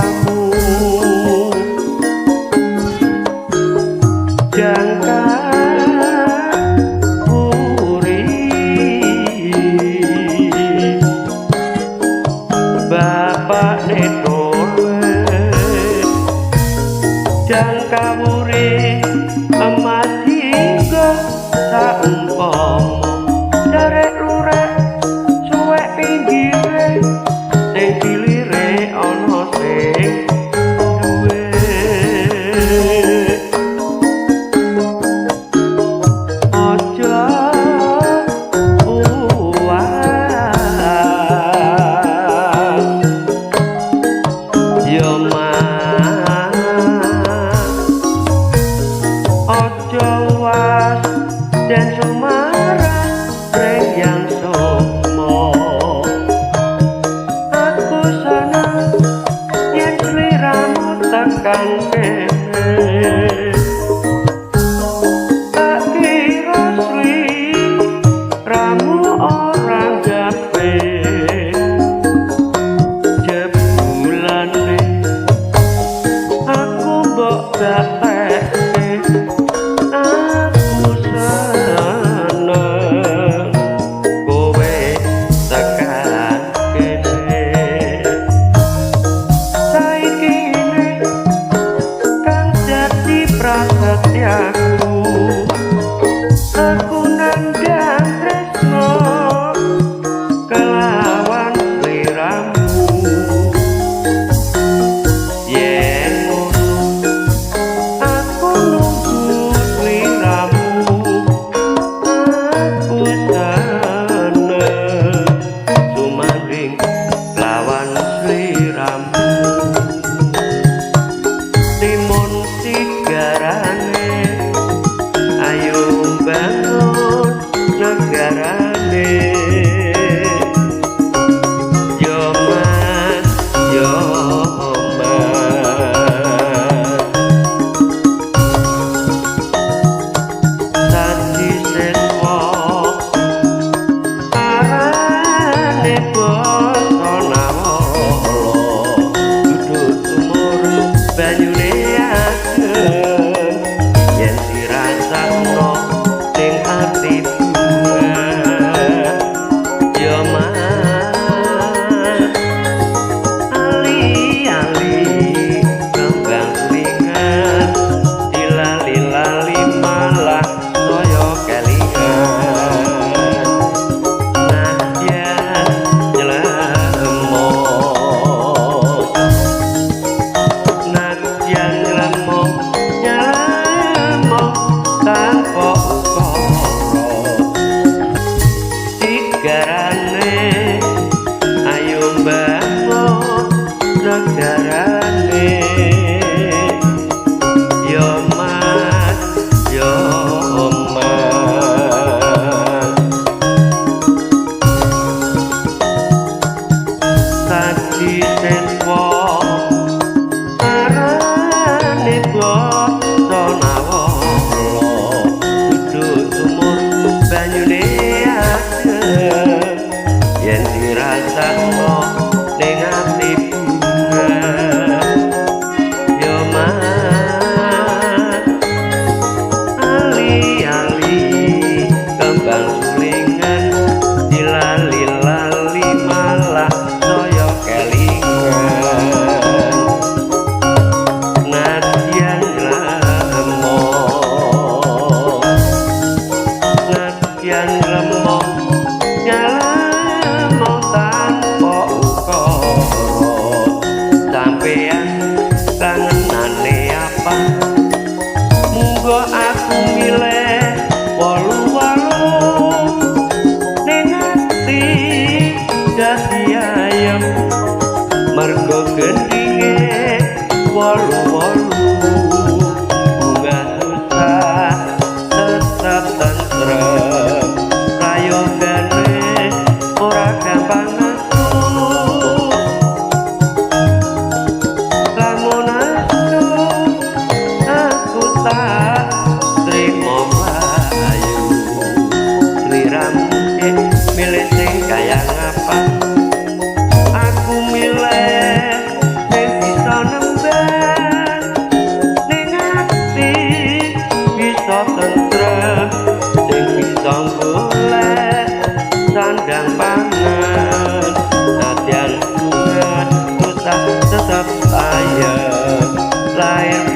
sliramu jangka puri bapak netore jangka wuri emas hingga saumpama derek lurek suwek pinggire sing dilire ana sing duwe aja uwah yo mas aja was den sumarah ring yang sukma aku seneng yen sliramu tekan kene tak kira sliramu ora gape jebulane aku mbok gatekke aku seneng kowe tekan kene saiki kang dadi prasetyaku aku nandhang tresno kelawan sliramu yen ngono aku nunggu sliramu aku seneng sumanding lawan sliramu timun sigarane ayo bangun negarane yo mas yo mas saji seswa arane basa nawala duduk sumur banyune adem yen dirasakno ning ati bunga yo mas ali-ali kembang kuningan dilali-lali malah saya kelingan nadyan nyelemo nadyan nyelemo nyelemo tanpa ukara sigarane ayo mbangun negarane yo mas yo mas saji seswa arane basa nawala duduk sumur banyune adem yen dirasakno ning ati bunga yo mas ali-ali kembang sulingan dilali-lali malah saya kelingan nadyan nglemo nadyan nglemo nyalemo tanpa ukara sampeyan kangenane apa munggo aku milih wolu-wolu ning ati dadi ayem mergo gendinge wolu-wolu bunga susah tetep tentrem prayogane Ayem. Lahir.